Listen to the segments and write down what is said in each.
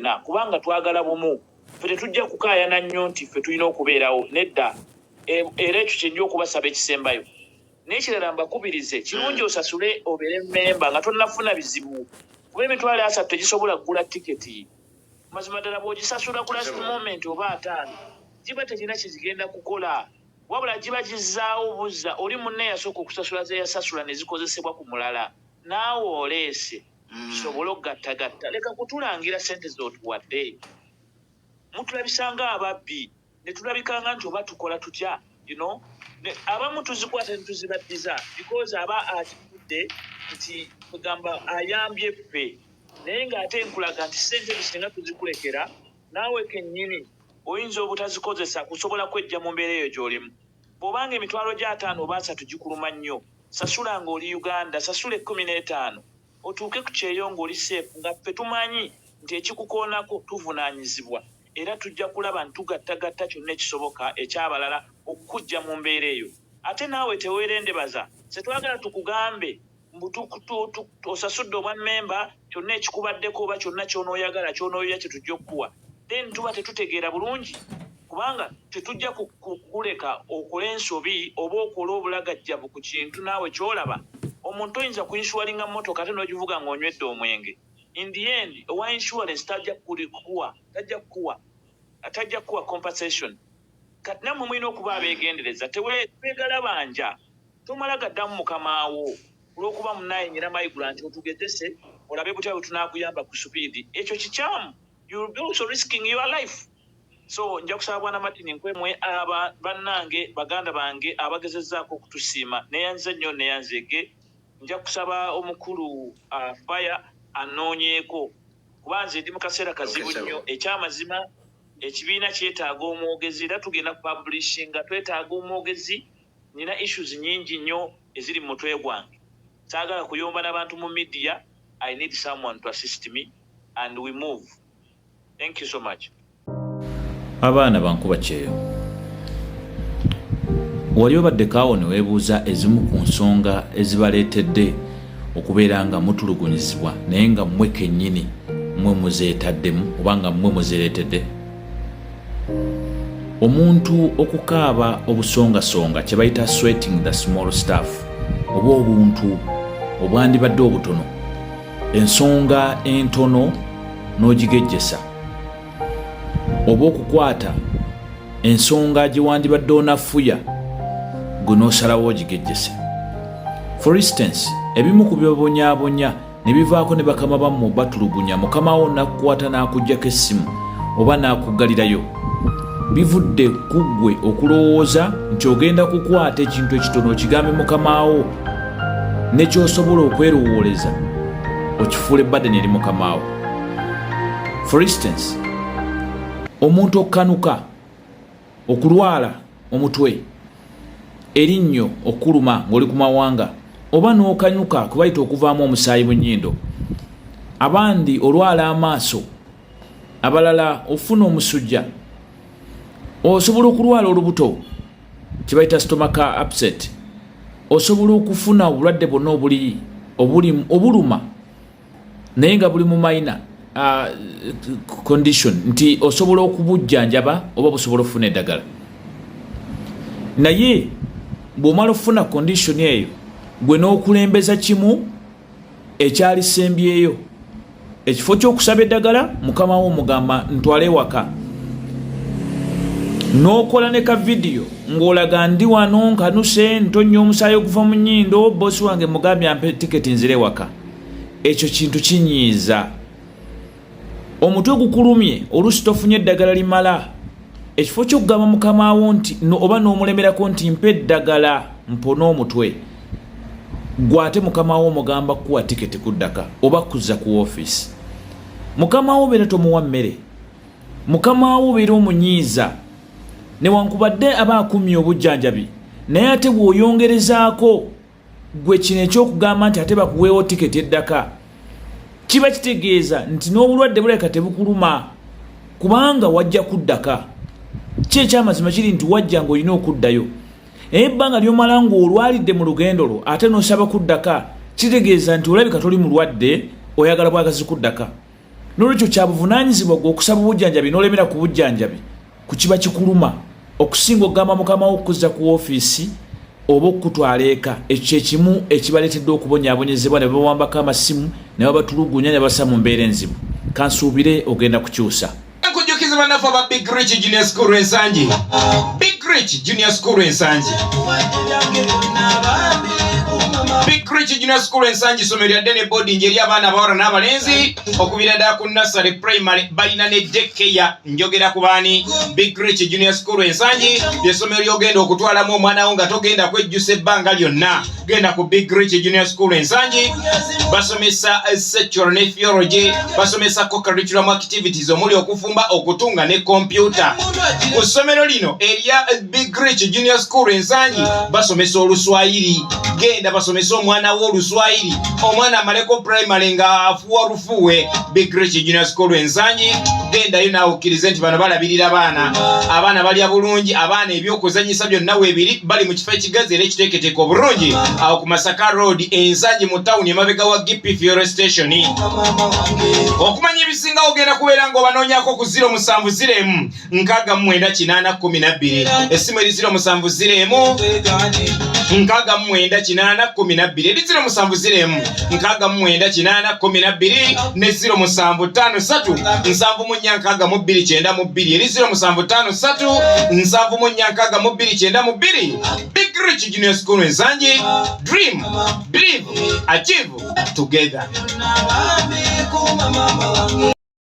ffenna, kubanga twagala bumu. Ffe tetujja kukaayana nnyo nti ffe tulina okubeerawo, nedda. Era ekyo kyenja okubasaba ekisembayo. N'ekirala mbakubirize, kirungi osasule obeere memba nga tonnafuna bizibu, kuba 300,000 tegisobola kugula tiketi. Mazima ddala, bw'ogisasula ku last moment oba 50, giba tekirina kyezigenda kukola, wabula giba gizzaawo buzza oli munne yasooka okusasula ze yasasula ne zikozesebwa ku mulala. Naawe oleese tusobole okugattagatta. Leka kutulangira sente z'otuwadde. Mutulabisanga ababbi ne tulabikanga nti oba tukola tutya. Abamu tuzikwata ne tuzibaddiza because aba akikudde nti kugamba ayambye ffe, naye ng'ate nkulaga nti sente ezo singa tuzikulekera, naawe kennyini oyinza obutazikozesa kusobola kwejja mu mbeera eyo gy'olimu. Bw'obanga 50,000 oba 30 gikuluma nnyo, sasula ng'oli Uganda, sasula 15, otuuke ku kyeyo ng'oli safe, nga ffe tumanyi nti ekikukoonako tuvunaanyizibwa, era tujja kulaba nti tugattagatta kyonna ekisoboka ekyabalala okukujja mu mbeera eyo. Ate naawe teweerendebaza, setwagala tukugambe mbu osasudde obwa memba, kyonna ekikubaddeko oba kyonna kyonooyagala, kyonooyoya, kye tujja okukuwa. Then tuba tetutegeera bulungi, kubanga tetujja kukuleka okole ensobi oba okole obulagajjavu ku kintu naawe kyolaba. Omuntu oyinza kuinsualinga motoka ate n'ogivuga ng'onywedde omwenge. In the end, owa insurance tajja kukuwa compensation. Kati nammwe mulina okuba abeegendereza. Teweegalabanja, tomala gaddamu mukamaawo olw'okuba munaye nyina mayigula nti otugezese olabe butya bwe tunaakuyamba ku speed. Ekyo kikyamu, you will be also risking your life. So nja kusaba Bwana Martin Nkwemwe, aba bannange, baganda bange abagezezzaako okutusiima, neyanze nnyo, neyanzeege. Nja kusaba omukulu Fire anoonyeeko, kuba nze ndi mu kaseera kazibu nnyo. Ekyamazima, ekibiina kyetaaga omwogezi, era tugenda kupublishinga, twetaaga omwogezi. Nina issues nyingi nnyo eziri mu mutwe gwange, saagala kuyomba n'abantu mu media. I need someone to assist me and we move. Thank you so much. Abaana bankuba kyeyo, wali obaddeko awo ne weebuuza ezimu ku nsonga ezibaleetedde okubeera nga mutulugunyizibwa, naye nga mmwe kennyini mmwe muzeetaddemu oba nga mmwe muzeereetedde? Omuntu okukaaba obusongasonga, kye bayita sweating the small stuff, oba obuntu obwandibadde obutono, ensonga entono n'ogigejjesa, oba okukwata ensonga gye wandibadde onafuya gwe n'osalawo ogigejjese. For instance, ebimu ku byobonyabonya ne bivaako ne bakama bammwe batulugunya, mukama wo nakukwata n'akuggyako essimu oba n'akuggalirayo, bivudde ku ggwe okulowooza nti ogenda kukwata ekintu ekitono okigambe mukamaawo, ne ky'osobola okwerowooleza okifuula eburden eri mukamaawo. For instance, omuntu okkanuka, okulwala omutwe, erinnyo okuluma ng'oli ku mawanga, oba n'okanyuka kubayita okuvaamu omusaayi mu nnyindo, abandi olwala amaaso, abalala ofuna omusujja, osobola okulwala olubuto kibayita stomach upset, osobola okufuna obulwadde bwonna obuli obuluma naye nga buli mu minor condition, nti osobola okubujjanjaba oba busobola okufuna eddagala. Naye bw'omala okufuna condition eyo, gwe n'okulembeza kimu ekyalisembyeyo, ekifo ky'okusaba eddagala, mukama wo omugamba ntwale ewaka, n'okola ne ka vidiyo ng'olaga ndi wano nkanuse, ntonnya omusaayi okuva mu nnyindo, bosi wange mugambye ampe tiketi nzire ewaka. Ekyo kintu kinyiiza. Omutwe gukulumye, oluusi tofunye eddagala limala, ekifo ky'okugamba mukamaawo nti oba n'omulemerako nti mpa eddagala mpone omutwe, gwe ate mukama wo omugamba kuwa tiketi kuddaka oba kuzza ku ofiisi. Mukama wo obeera tomuwa mmere, mukama wo obeera omunyiiza, newankubadde aba akumye obujjanjabi, naye ate bw'oyongerezaako gwe kino ekyokugamba nti ate bakuweewo tiketi eddaka, kiba kitegeeza nti n'obulwadde bulabika tebukuluma, kubanga wajja kuddaka. Ki ekyamazima kiri nti wajja ng'olina okuddayo, naye ebbanga lyomala ng'olwalidde mu lugendo lwo ate n'osaba kuddaka, kitegeeza nti olabika toli mulwadde, oyagala bwagazi kuddaka. N'olwekyo kya buvunaanyizibwa gwe okusaba obujjanjabi n'olemera ku bujjanjabi ku kiba kikuluma okusinga okugamba mukama wo okukuzza ku woofiisi oba okukutwala eka. Ekyo kye kimu ekibaleetedde okubonyaabonyezebwa ne babawambako amasimu ne babatulugunya ne babassa mu mbeera enzibu. Kansuubire ogenda kukyusa. Nkujjukiza bannaffe aba Big Rich Junior School Ensangi. Big Rich Junior School Ensangi. Big Rich Junior School Ensangi ssomero lya ddene boarding eri abaana abawala n'abalenzi okubira ddala ku nursery, primary, balina ne daycare. Njogera ku baani? Big Rich Junior School Ensangi ly'essomero ly'ogenda okutwalamu omwana wo nga togenda kwejjusa ebbanga lyonna. Genda ku Big Rich Junior School Ensangi, basomesa secular ne theology, basomesa co-curriculum activities omuli okufumba, okutunga ne kompyuta. Ku ssomero lino erya Big Rich Junior School Ensangi basomesa Oluswayiri. Genda basomese omwana wo Oluswayiri, omwana amaleko primary nga afuwa lufuuwe. Big Rich Junior School Ensangi, gendayo naawe okkirize nti bano balabirira baana, abaana balya bulungi, abaana ebyokuzanyisa byonna weebiri, bali mu kifo ekigazi era ekiteeketeeke obulungi awo ku Masaka Road Ensangi mu tawuni emabega wa GP Fuel Station. Okumanya ebisingawo ogenda kubeera ng'obanoonyako ku 070 69 80 12. Essimu eri 070 69 80 12, eri 070 69 80 12 ne 0753 74 62 92, eri 0753 74 62 92. Big Rich Junior School Ensangi, dream, believe, achieve together.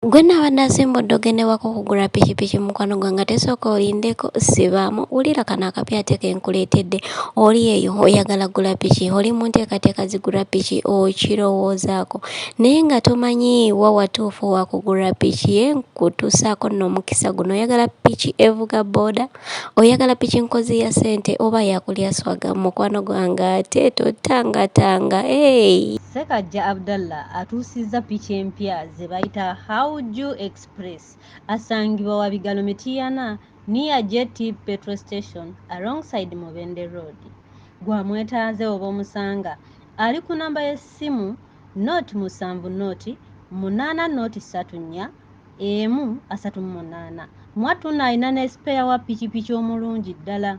Gwe nnaabadde asimbudde ogenda ewaka okugula pikipiki mukwano gwange ate sooka olindeko sibaamu wulira kano akapya ate ke nkuleetedde. Oli eyo oyagala gula piki, oli mu nteekateeka zigula piki okirowoozaako naye nga tomanyi wa watuufu wa kugula piki nkutuusaako nno omukisa guno. Oyagala piki evuga bbooda, oyagala piki nkozi ya ssente oba yakulya swaga mukwano gwange ate totangatanga hey. Ssekajja Abdallah atuusizza ppiki empya ze bayita Hauju Express. Asangibwa Wabigalo Mityana near JT Petrol Station alongside Mubende Road. Gw'amwetaaze oba omusanga ali ku namba y'essimu 0 7 0 8 0 3 4 1 38. Mwattu nno alina ne sipeeya wa pikipiki omulungi ddala.